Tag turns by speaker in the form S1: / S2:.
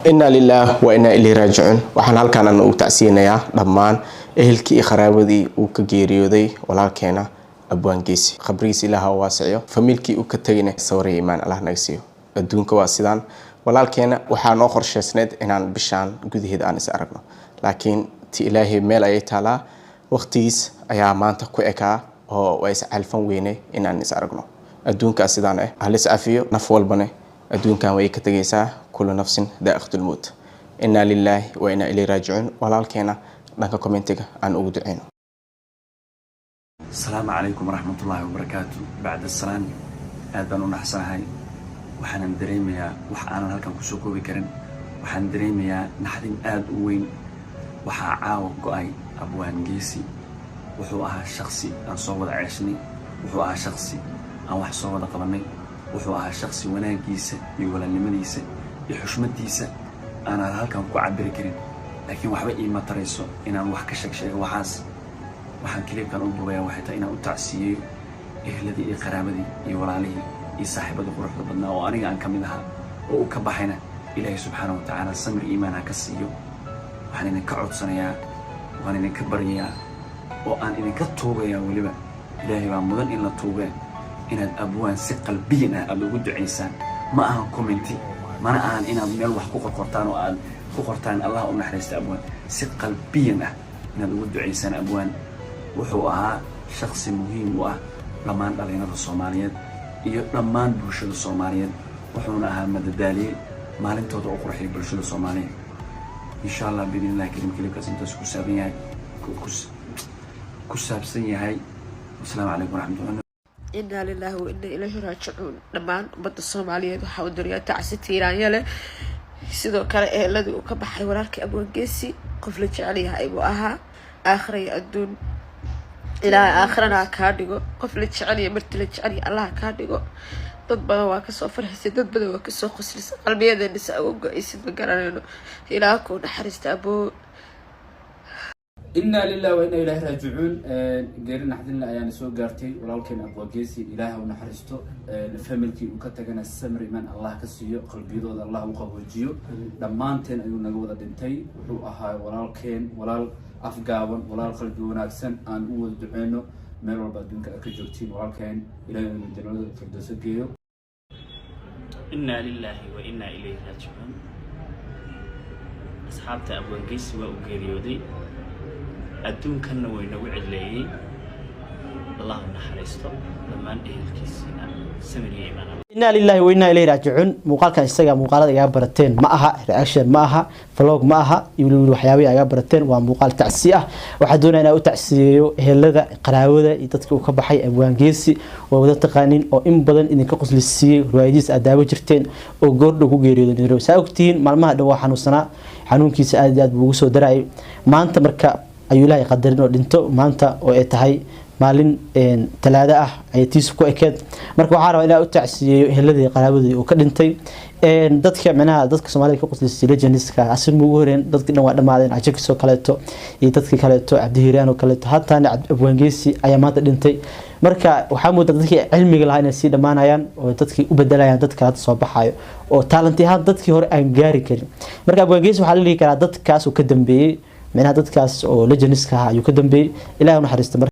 S1: Inna lillaah wa innaa ilayhi raajicuun. Waxaan halkaan ana ugu tacsiyanayaa dhammaan ehelkii iyo qaraabadii uu ka geeriyooday walaalkeena Abwaan Geesi. Qabrigiisa Ilaah ha u waasiciyo, famiilkii uu ka tegayna sawir iyo iimaan Allah naga siiyo. Adduunka waa sidaan. Walaalkeena waxaa noo qorshaysneyd inaan bishaan gudaheeda aan is aragno, laakiin ti Ilaahay meel ayay taalaa. Waqtigiis ayaa maanta ku ekaa oo waa is calfan weyne inaan is aragno. Adduunkaa sidaan ah, halis cafiyo. Naf walbane adduunkan way ka tegaysaa. Kullu nafsin daa'iqatul mowt. Innaa lilaahi wa innaa ilayhi raajicuun. Walaalkeena dhanka commentiga aan ugu duceyno.
S2: Asalaamu calaykum waraxmatullaahi wabarakaatu. Bacda salaan, aad baan u naxsanahay. Waxaanan dareemayaa wax aanan halkan kusoo koobi karin. Waxaan dareemayaa naxdin aad u weyn. Waxaa caawa go'ay Abwaan Geesi. Wuxuu ahaa shaksi aan soo wada ceeshnay, wuxuu ahaa shaksi aan wax soo wada qabanay, wuxuu ahaa shaksi wanaagiisa iyo walaalnimadiisa iyo xushmadiisa aanan halkan ku cabiri karin. Laakiin waxba iima tarayso inaan wax ka sheeg sheego waxaas. Waxaan clipkan u duubayaa waxay tahay inaan u tacsiyeeyo ehladii iyo qaraabadii iyo walaalihii iyo saaxiibadii quruxda badnaa oo aniga aan ka mid ahaa oo uu ka baxayna. Ilaahay subxaana wa tacaala samir iimaan ha ka siiyo. Waxaan idinka codsanayaa, waan idinka baryayaa oo aan idinka tuugayaa, weliba Ilaahay baa mudan in la tuugee, inaad Abwaan si qalbiyan ah aada ugu ducaysaan. Ma ahan comment, mana ahan inaad meel wax ku qorqortaan oo aad ku qortaan "Allah u naxariista Abwaan". Si qalbiyan ah inaad ugu ducaysaan Abwaan. Wuxuu ahaa shaksi muhiim u ah dhammaan dhalinyarada Soomaaliyeed iyo dhammaan bulshada Soomaaliyeed. Wuxuuna ahaa madadaaliye maalintooda u qurxiya bulshada Soomaaliyeed. Insha Allah, biidn illahi karim, clipkaas intaas ku saabsan yahay. Wasalaamu calaykum waraxmatullah.
S3: Inaa lilaahi wa inaa ilayhi raajicuun. Dhammaan ummadda Soomaaliyeed waxaa u dirayaa tacsi tiiraanya leh. Sidoo kale eheladii uu ka baxay walaalkii Abwaan Geesi, qof la jecel yahay buu ahaa. Aakhira iyo adduun Ilaahay aakhirana ha kaa dhigo qof la jecel yahay, marti la jecel yahay Allah ha kaa dhigo. Dad badan waa kasoo farxisay, dad badan waa kasoo qoslisay. Qalbiyadeena se uga go-aysid ma garanayno. Ilaah kuu naxariista, aboo.
S4: Inaa lilah wa inaa ilaahi raajicuun. Geeri naxdinle ayaana soo gaartay walaalkeen Abwaageesi. Ilaah u naxariisto, familkii uu ka tagana samir imaan Allah ka siiyo, qalbiyadooda Allah u qaboojiyo. Dhammaanteen ayuu naga wada dhintay. Wuxuu ahaa walaalkeen, walaal afgaaban, walaal qalbi wanaagsan. Aan u wada duceyno meel walba adduunka aad ka joogtiin walaalkeen. Ilahay inuu jannada firdowso geeyo.
S5: Inaa lilaahi wa innaa ilayhi raajicuun. Asxaabta, Abwaangeysi waa uu geeriyooday, adduunkanna way nagu cidleeyey. Allahu naxariisto dhammaan ehelkiisiina, samir iyo iimaan Allah.
S6: Inaa lillahi wa innaa ilayhi raajicuun. Muuqaalkan isaga muuqaalada igaa barateen ma aha, reaction ma aha, vlog ma aha iyo weli waxyaabihii igaa barateen. Waa muuqaal tacsi ah. Waxaa doonaya inaan u tacsiyeeyo ehelada, qaraabada iyo dadkii uu ka baxay Abwaangeesi oo wada taqaanin, oo in badan idinka qosli siiyey, riwaayadiisa aad daawo jirteen, oo goordhow ku geeriyooday Nairobi. Saa ogtihiin, maalmaha dhan waa xanuunsanaa. Xanuunkiisa aad iyo aad buu ugu soo darayay. Maanta marka ayuu Ilaahay qadarin oo dhinto. Maanta oo ay tahay maalin Talaado ah ayay tiisu ku ekeed. Marka waxaa rabaa inaan u tacsiyeeyo eheladii, qaraabadii uu ka dhintay, dadka micnaha dadka Soomaalida ka qoslisay, legendska asin ugu horeen. Dadkii dhan waa dhamaadeen, Cajakis oo kaleeto iyo dadkii kaleeto, Cabdihiiraan oo kaleeto. Hataana Abwaangeesi ayaa maanta dhintay. Marka waxaa moodaa dadkii cilmiga lahaa inay sii dhammaanayaan oo dadkii u bedelayaan dadka hadda soo baxayo oo talent ahaan dadkii hore aan gaari karin. Marka Abwaangeesi waxaa la dhihi karaa dadkaas uu ka dambeeyey, micnaha dadkaas oo legendska ahaa ayuu ka dambeeyey. Ilahi u naxariista. Marka